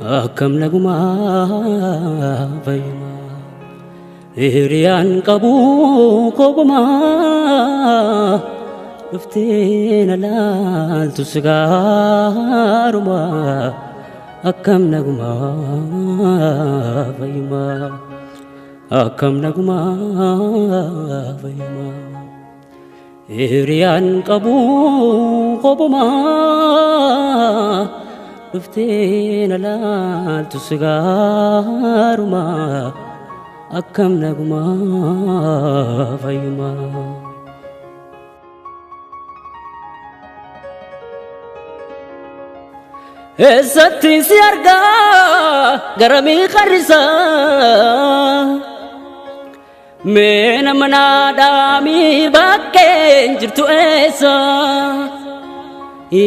Akkam nagumaa fayyumaa. Hiriyaan qabu kophumaa dhuftee na laaltu si gaarumaa. Akkam nagumaa fayyumaa. Akkam nagumaa fayyumaa. Hiriyaan qabu kophumaa dhuftee na laaltu si gaarumaa. Akkam nagumaa fayyumaa. Eessatti si argaa garamii qarrisaa? Mee nama naadhaamii bakkeen jirtu eessa?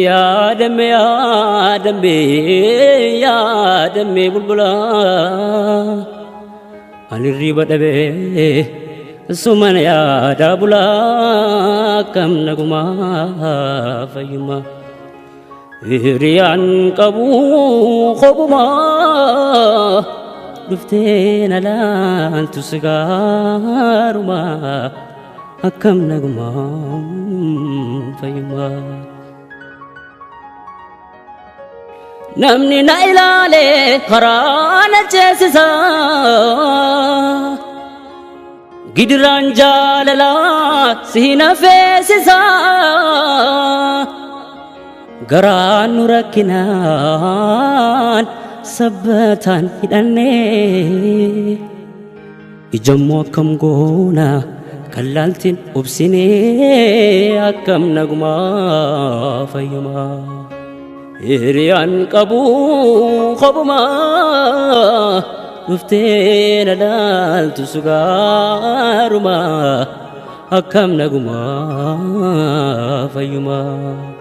Yaadame yaadame yaadame bulbulaa. Ani riba dhabee suman yaada bulaa. Akkam nagumaa fayyumaa. Hiriyaan qabu kophumaa dhuftee na laaltu si gaarumaa. Akkam nagumaa fayyumaa. Namni na ilaale karaa na ceesisa. Gidiraan jaalalaa si na feesisa. Garaan nu rakkinaan sabbataan hidhannee. Ijammoo akkam goona kallaaltiin obsinee. Akkam nagumaa fayyumaa. Hiriyaan qabu kophumaa dhuftee na laaltu si gaarumaa. Akkam nagumaa fayyumaa.